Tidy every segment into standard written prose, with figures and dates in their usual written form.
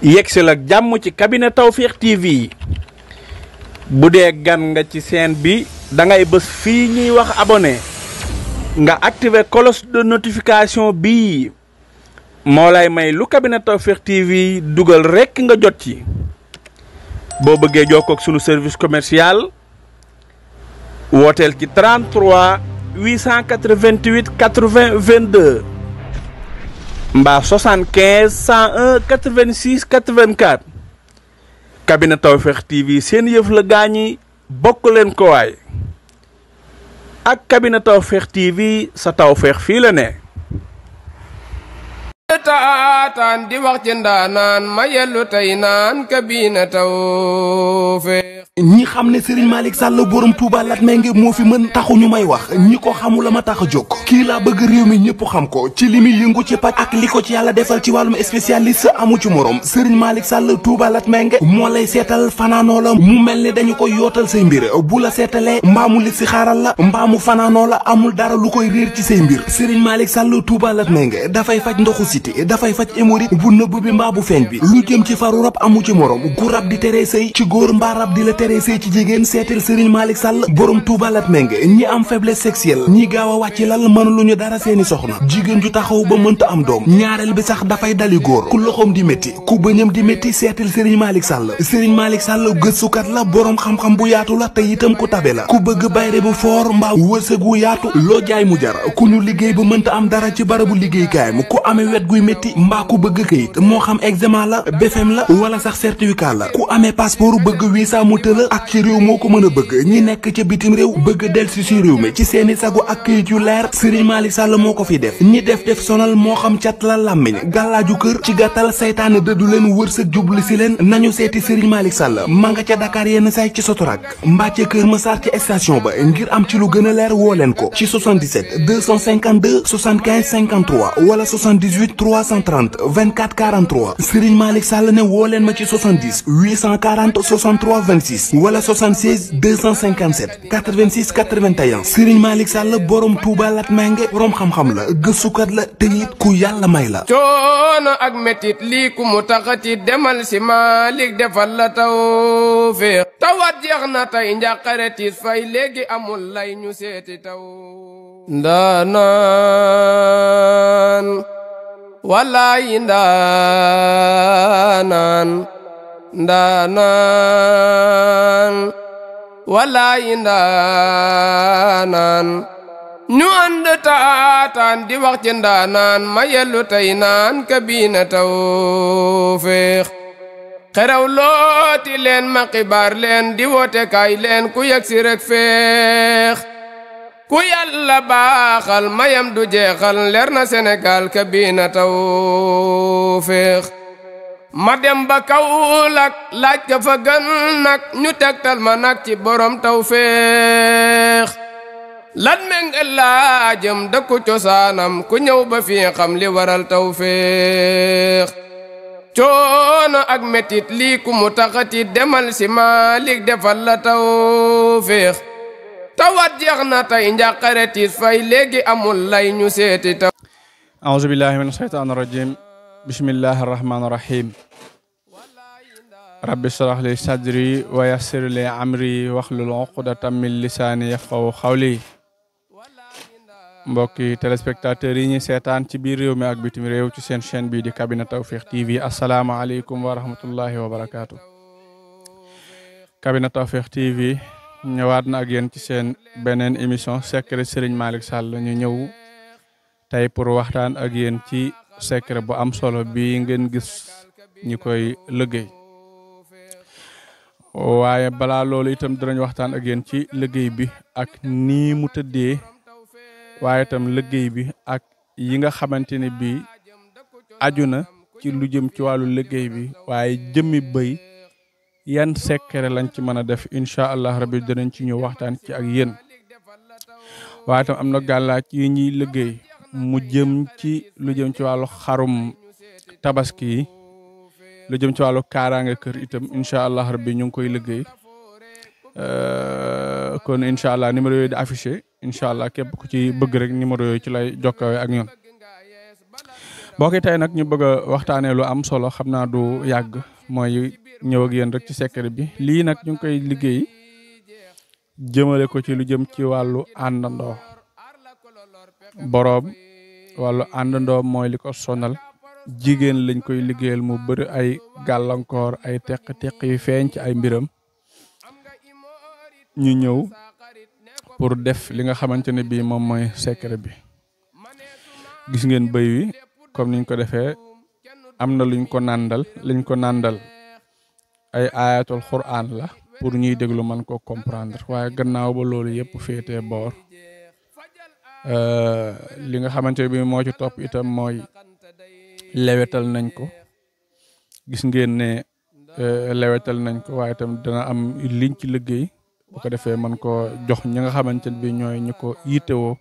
yegsil ak jàmm ci cabinet Tawfekh TV bu dee gan nga ci chaîne bi da ngay bës fii ñuy wax abonné nga activer cloche de notification bii moo lay may lu cabinet Tawfekh TV dugal rekk nga jot ci boo bëggee jokkoo ak sunu service commercial wooteel ci 33 888 80 22 mbaa 75 101 86 84 cabinet Tawfekh TV seen yëf la gaañi bokk leen ko waay ak cabinet Tawfekh TV sa tawfeex fii la ne. taataan di wax ci ndaanaan ma yellu tey naan cabinet Tawfekh. ñi xam ne Serigne Malick Sall borom Touba Latmingué moo fi mën taxu ñu may wax ñi ko xamul la ma tax a jóg kii laa bëgg réew mi ñëpp xam ko ci li muy yëngu ci paj ak li ko ci yàlla defal ci wàllum spécialiste amu ci morom Serigne Malick Sall Touba Latmingué moo lay seetal fanaanoo la mu mel ni dañu koy yootal say mbir bu la seetalee mbaamu li si xaaral la mbaamu fanaanoo la amul dara lu koy réer ci say mbir Serigne Malick Sall Touba Latmingué dafay faj ndoxu siti dafay faj hémorroïde bu nëbb bi mbaa bu feeñ bi lu jëm ci faru rab amu ci morom gu rab di teree sëy ci góor mbaa rab di la teree sëy ci jigéen seetal Serigne Malick Sall borom Touba Latmingué ñi am faiblesse sexuelle ñi gaaw a wàcc lal mënuluñu dara seeni soxna jigéen ju taxaw ba mënta am doom ñaareel bi sax dafay dali góor ku loxoom di métti ku bëñam di métti seetal Serigne Malick Sall Serigne Malick Sall gëstukat la borom xam-xam bu yaatu la te itam ku tabe la ku bëgg bayre bu foor mbaa wërsëg wu yaatu loo jaay mu jar ku ñu liggéey ba mënta am dara ci barabu liggéeykaayam ku amee wet guy métti mbaa ku bëgg këyit moo xam examen la BFEM la wala sax certificat la ku amee passeport bëgg visa mu tëla ak ci réew moo ko mën a bëgg ñi nekk ca bitim réew bëgg delsi si réew mi ci seeni sago ak këyit yu leer Serigne Malick Sall moo ko fi def ñi def sonal moo xam cat la làmmiñ gàllaaju kër ci gàttal saytaane dëddu leen wërsëg jublu si leen nañu seeti Serigne Malick Sall ma nga ca Dakar yenn say ci Sotorak mbaa ca Kër Massar ci station ba ngir am ci lu gën a leer woo leen ko ci 77 252 75 53 wala 78 330 24 43 Serigne Malick Sall ne woo leen ma ci 70 840 63 26 wala 76 257 86 81 Serigne Malick Sall borom Touba Latmingué borom xam-xam la gëstukat la te it ku yàlla may la. coono ak metit lii ku mu taxati demal si Malick defal la Tawfekh tawat jeex na tey njàqare tiis fay léegi amul lay ñu seeti taw ndaanaan wallaay ndaanaan ndaanaan wallaay ndaanaan ñu ànd taataan di wax ci ndaanaan ma yellu tey naan cabinet Tawfekh xeraw looti leen ma xibaar leen di woote kaay leen ku yegsi rek feex ku yàlla baaxal mayam du jeexal leer na Sénégal cabinet Tawfekh ma dem ba Kaolack laaj ka fa gën nag ñu tegtal ma nag ci borom Tawfekh Latmingué laa jëm dëkku cosaanam ku ñëw ba fii xam li waral Tawfekh coono ak metit lii ku mu taxati demal si Malick defal la Tawfekh tawat jeex na tey njàqare tiis fay léegi amul lay ñu seeti taw a'uuzu billahi min ashaytaani rajim bismillahi rahmaani rahim rabbi shrah li sadri wa yassir li amri wahlul uqdatam min lisaani yafqahu qawli mbokki téléspectateurs yi ñuy seetaan ci biir réew mi ak bitim réew ci seen chaîne bi di cabinet Tawfekh TV asalaamaaleykum wa rahmatullahi wa barakaatu. cabinet Tawfekh TV ñëwaat na ak yéen ci seen beneen émission secret Serigne Malick Sall ñu ñëw tey pour waxtaan ak yéen ci secret bu am solo bi ngeen gis ñi koy liggéey waaye balaa loolu itam dinañ waxtaan ak yéen ci liggéey bi ak nii mu tëddee waaye itam liggéey bi ak yi nga xamante ne bii aju na ci lu jëm ci wàllu liggéey bi waaye jëmmi bëy yan secret lañ ci mën a def incha allah rabbi dinañ ci ñëw waxtaan ci ak yéen waaye itam am na gàllaaj yi ñuy liggéey mu jëm ci lu jëm ci wàllu xarum tabaski yi lu jëm ci wàllu kaaraange kër itam incha allah rabbi ñu ngi koy liggéey kon incha allah numéro yooyu di affiché incha allah képp ku ci bëgg rek numéro yooyu ci lay jokkoo ak ñun boo ki tey nag ñu bëgg a waxtaanee lu am solo xam naa du yàgg mooy ñëw ak yéen rek ci secret bi lii nag ñu ngi koy liggéey jëmale ko ci lu jëm ci wàllu àndandoo boroom wàllu àndandoo mooy li ko sonal jigéen lañ koy liggéeyal mu bëri ay gàllankoor ay teq-teq yu feeñ ci ay mbiram ñu ñëw pour def li nga xamante ne bii moom mooy secret bi gis ngeen bëy wi comme niñ ko defee am na luñ ko nàndal liñ ko nàndal ay ayatul quran la pour ñuy déglu mën ko comprendre waaye gannaaw ba loolu yëpp féetee boor li nga xamante ne bii moo ci topp itam mooy lewetal nañ ko gis ngeen ne lewetal nañ ko waaye itam dana am liñ ci liggéey bu ko defee man ko jox ñi nga xamante ne bi ñooy ñu ko yittewoo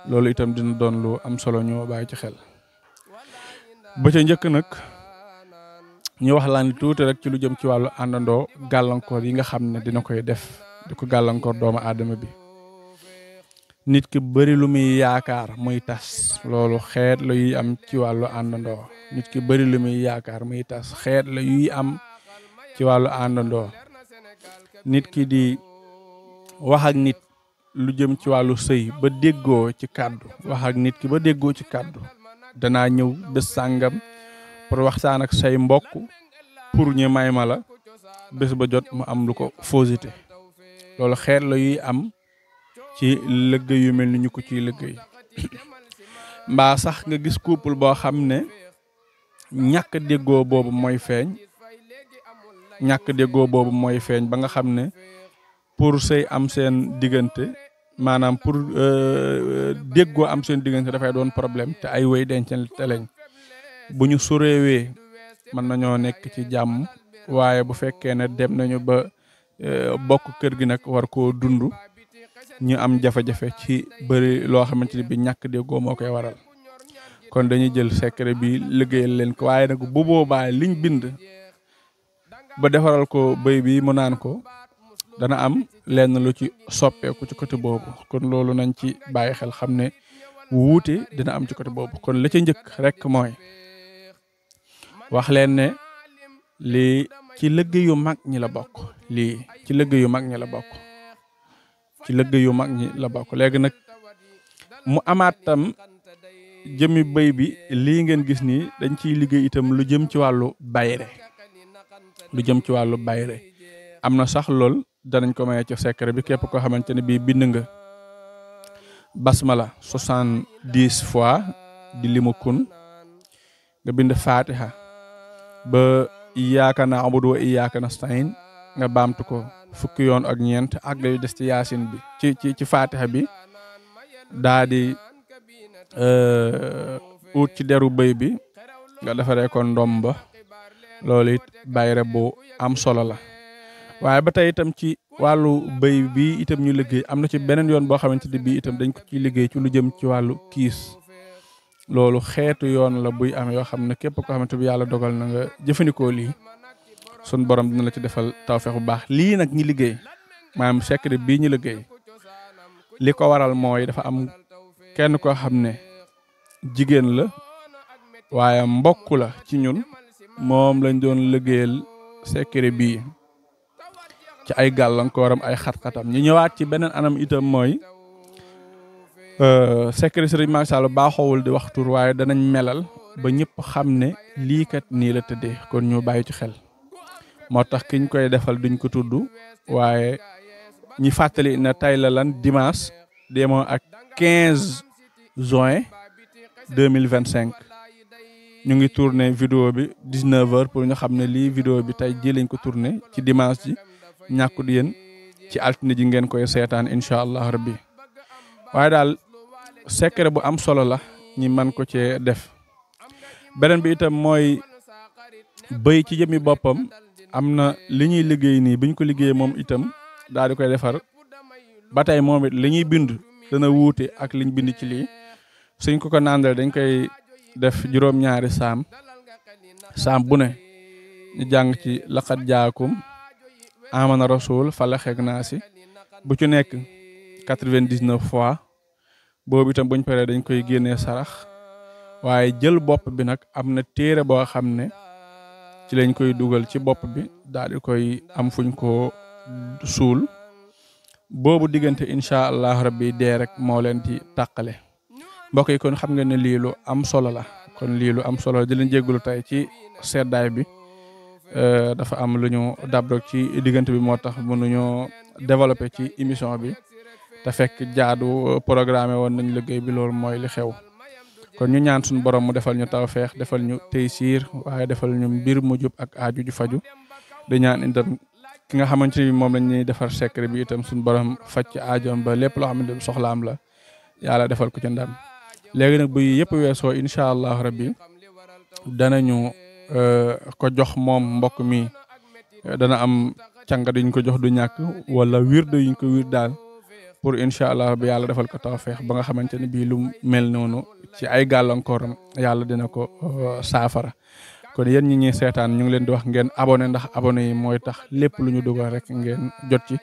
loolu itam dina doon lu am solo ñoo bàyyi ci xel ba ca njëkk nag ñu wax laan tuuti rek ci lu jëm ci wàllu àndandoo gàllankoor yi nga xam ne dina koy def di ko gàllankoor doomu aadama bi nit ki bëri lu muy yaakaar muy tas loolu xeet la yuy am ci wàllu àndandoo nit ki bëri lu muy yaakaar muy tas xeet la yuy am ci wàllu àndandoo nit ki di wax ak nit lu jëm ci wàllu sëy ba déggoo ci kàddu wax ak nit ki ba déggoo ci kàddu danaa ñëw bés sàngam pour waxtaan ak say mbokk pour ñu may ma la bés ba jot mu am lu ko fausité loolu xeet la yuy am ci liggéey yu mel ni ñu ko ciy liggéey mbaa sax nga gis couple boo xam ne ñàkk déggoo boobu mooy feeñ ba nga xam ne pour sëy am seen diggante maanaam pour déggoo am seen diggante dafay doon problème te ay wéy dencante lañ bu ñu sureewee mën nañoo nekk ci jàmm waaye bu fekkee ne dem nañu ba bokk kër gi nag war koo dund ñu am jafe-jafe ci bëri loo xamante ni bi ñàkk déggoo moo koy waral kon dañuy jël secret bi liggéeyal leen ko waaye nag bu boobaa liñ bind ba defaral ko bëy bi mu naan ko dana am lenn lu ci soppeeku ci côté boobu kon loolu nañ ci bàyyi xel xam ne wuute dina am ci côté boobu kon la ca njëkk rek mooy wax leen ne lii ci liggéey yu mag ñi la bokk ci liggéey yu mag ñi la bokk léegi nag mu amaat tam jëmi bëy bi lii ngeen gis nii dañ ciy liggéey itam lu jëm ci wàllu bayre am na sax lool danañ ko maye ci secret bi képp koo xamante ne bii bind nga basmala 70 fois di limu kun nga bind fatiha ba iyyaka na'budu wa iyyaka nasta'in nga baamtu ko fukki yoon ak ñeent ak lay des ci yaasin bi ci fatiha bi daa di ut ci deru bëy bi nga defaree ko ndomba loolu it bayre bu am solo la waaye ba tey itam ci wàllu bëy bi itam ñu liggéey am na ci beneen yoon boo xamante ne bii itam dañ ko ciy liggéey ci lu jëm ci wàllu kiis loolu xeetu yoon la buy am yoo xam ne képp koo xamante bi yàlla dogal na nga jëfandikoo lii sun borom dina la ci defal tawfeex bu baax lii nag ñi liggéey maanaam secret bii ñu liggéey li ko waral mooy dafa am kenn koo xam ne jigéen la waaye mbokk la ci ñun moom lañ doon liggéeyal secret bii ci ay gàllankooram ay xat-xatam ñu ñëwaat ci beneen anam itam mooy secret Serigne Macky Sall baaxoowul di wax tur waaye danañ melal ba ñëpp xam ne lii kat nii la tëddee kon ñu bàyyi ci xel moo tax kiñ koy defal duñ ko tudd waaye ñi fàttali na tey la lan dimanche demoo ak 15 juin 2025 ñu ngi tourné vidéo bi 19h pour ñu xam ne lii vidéo bi tey ji lañ ko tourné ci dimanche ji ñàkkut yéen ci altine ji ngeen koy seetaan incha allah rabbi waaye daal secret bu am solo la ñi man ko cee def beneen bi itam mooy bëy ci jëmi boppam am na li ñuy liggéey nii bi ñu ko liggéeyee moom itam daal di koy defar ba tey moom it li ñuy bind dana wuute ak liñ bind ci lii suñ ko nàndal dañ koy def juróom-ñaari saam bu ne ñu jàng ci laqad jaakum amana rasul falaxeeg naa si bu ci nekk 99 fois boobu itam buñ paree dañ koy génnee sarax waaye jël bopp bi nag am na téere boo xam ne ci lañ koy dugal ci bopp bi daal di koy am fuñ ko suul boobu diggante incha allah rabbi dee rek moo leen di tàqale mbokk yi kon xam nga ne lii lu am solo la kon lii lu am solo la di leen jégalu tey ci seddaay bi dafa am lu ñu dab rek ci diggante bi moo tax mënuñoo développé ci émission bi te fekk jaadu programme woon nañ liggéey bi loolu mooy li xew kon ñu ñaan suñu borom mu defal ñu tawfeex defal ñu taysiir waaye defal ñu mbir mu jub ak aaju ju faju di ñaan itam ki nga xamante ni moom lañ ñuy defar secret bi itam suñu borom faj ci aajoom ba lépp loo xamante ni soxlaam la yàlla defal ko ci ndam léegi nag bu yëpp weesoo incha allah rabbi danañu ko jox moom mbokk mi dana am canga duñ ko jox du ñàkk wala wirde yuñ ko wir daal pour incha allah bi yàlla defal ko tawfeex ba nga xamante ne bii lu mel noonu ci ay gàllankooram yàlla dina ko saafara kon yéen ñi ñuy seetaan ñu ngi leen di wax ngeen abonné ndax abonné yi mooy tax lépp lu ñu dugal rek ngeen jot ci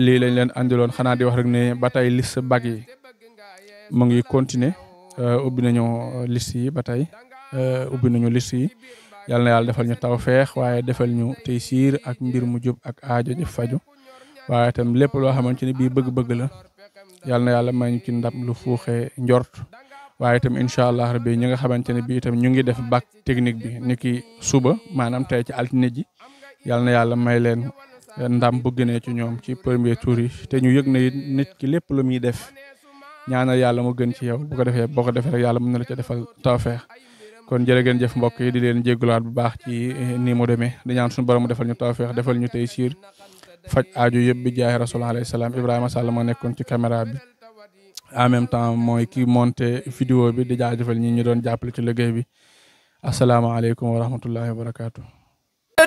lii lañ leen andiloon xanaa di wax rek ne ba tey liste bag yi mu ngi continuer ubbi nañu liste yi ba tey ubbi nañu liste yi yàlla na yàlla defal ñu tawfeex waaye defal ñu taysiir ak mbir mu jub ak aajo ji faju waaye itam lépp loo xamante ni bii bëgg-bëgg la yàlla na yàlla may ñu ci ndam lu fuuxee njort waaye itam incha allah rabbi ñi nga xamante ne bii itam ñu ngi def bac technique bi ni ki suba maanaam tey ci altine ji yàlla na yàlla may leen ndam bu gënee ci ñoom ci premier tour yi te ñu yëg na nit ki lépp lu muy def ñaanal yàlla mu gën ci yow boo ko defee rek yàlla mën na la ca defal tawfeex kon jërë ngeen jëf mbokk yi di leen jéggulaat bu baax ci ni mu demee di ñaan suñu borom mu defal ñu tawfeex defal ñu taysiir faj aaju yëpp bi jaay rasul alayhi salaam Ibrahima Sall ma nekkoon ci caméra bi en même temps mooy ki monté vidéo bi di jaajëfal ñi ñu doon jàppale ci liggéey bi asalaamaaleykum wa rahmatullahi wa barakaatu.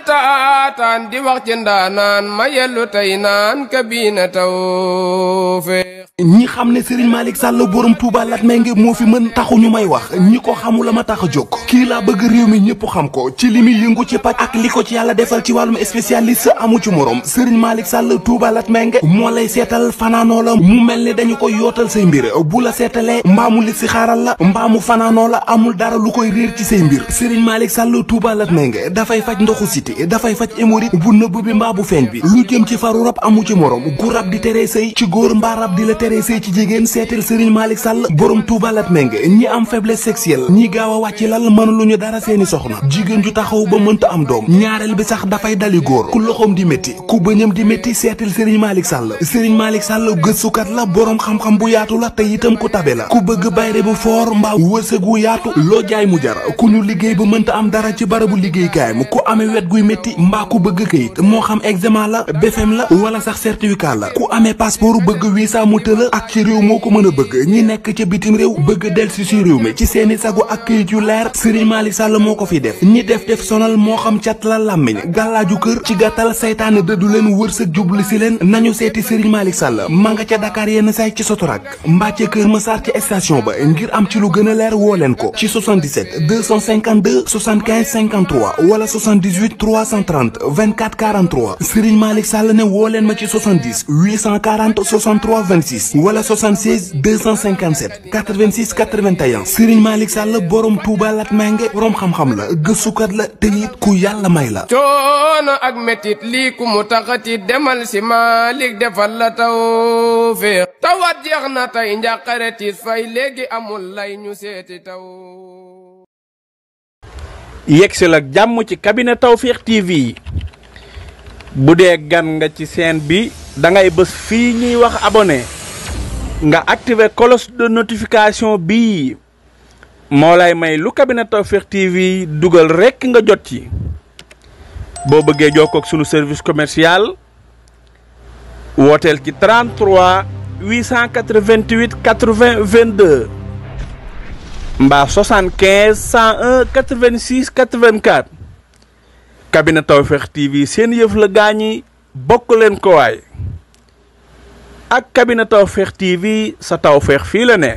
taataan di wax ci ndaanaan ma yellu tey naan kabina tawfeex ñi xam ne Serigne Malick Sall borom Touba Latmingué moo fi mën taxu ñu may wax ñi ko xamula ma tax a jóg kii laa bëgg réew mi ñëpp xam ko ci li muy yëngu ci paj ak li ko ci yàlla defal ci wàllum spécialiste amu ci morom Serigne Malick Sall Touba Latmingué moo lay seetal fanaanoo la mu mel ni dañu koy yootal say mbir bu la seetalee mbaamu li si xaaral la mbaamu fanaanoo la amul dara lu koy réer ci say mbir Serigne Malick Sall Touba Latmingué dafay faj ndoxu siti dafay faj hémorroïde bu nëbb bi mbaa bu feeñ bi lu jëm ci faru rab amu ci morom gu rab di teree sëy ci góor mbaa rab di la teree sëy ci jigéen seetal Serigne Malick Sall borom Touba Latmingué ñi am faiblesse sexuelle ñi gaaw a wàcc lal mënuluñu dara seeni soxna jigéen ju taxaw ba mënta am doom ñaareel bi sax dafay dali góor ku loxoom di métti ku bëñam di métti seetal Serigne Malick Sall Serigne Malick Sall gëstukat la borom xam-xam bu yaatu la te itam ku tabe la ku bëgg bayre bu foor mbaa wërsëg wu yaatu loo jaay mu jar ku ñu liggéey ba mënta am dara ci barabu liggéeykaayam ku amee wet guy métti mbaa ku bëgg kayit moo xam examen la BFEM la wala sax certificat la ku amee passeport bëgg visa mu tëla ak ci réew moo ko mën a bëgg ñi nekk ca bitim réew bëgg delsi si réew mi ci seeni sagu ak kayit yu leer Serigne Malick Sall moo ko fi def ñi def sonal moo xam cat la làmmiñ gàllaaju kër ci gàttal saytaane dëddu leen wërsëg jubli si leen nañu seeti Serigne Malick Sall ma nga ca Dakar yenn say ci Sotorak mbaa ca Kër Massar ci station ba ngir am ci lu gën a leer woo leen ko ci 77 252 75 53 wala 78 330 24 43 Serigne Malick Sall ne woo leen ma ci 70 840 63 26 wala 76 257 86 81 Serigne Malick Sall borom Touba Latmingué borom xam-xam la gëstukat la te it ku yàlla may la. coono ak métit lii ku mu taxati demal si Malick defal la tawfeex tawat jeex na tey njàqare tiis fay léegi amul lay ñu seeti taw. yegsi la jàmm ci cabinet Tawfekh TV bu dee gan nga ci chaîne bi da ngay bës fii ñuy wax abonné nga activer cloche de notification bii moo lay may lu cabinet Tawfekh TV dugal rekk nga jot ci boo bëggee jokkoo ak sunu service commercial wooteel ci 33 888 80 22 mbaa 75 101 86 84 cabinet Tawfekh TV seen yëf la gaañi bokk leen ko waay ak cabinet Tawfekh TV sa tawfeex fii la ne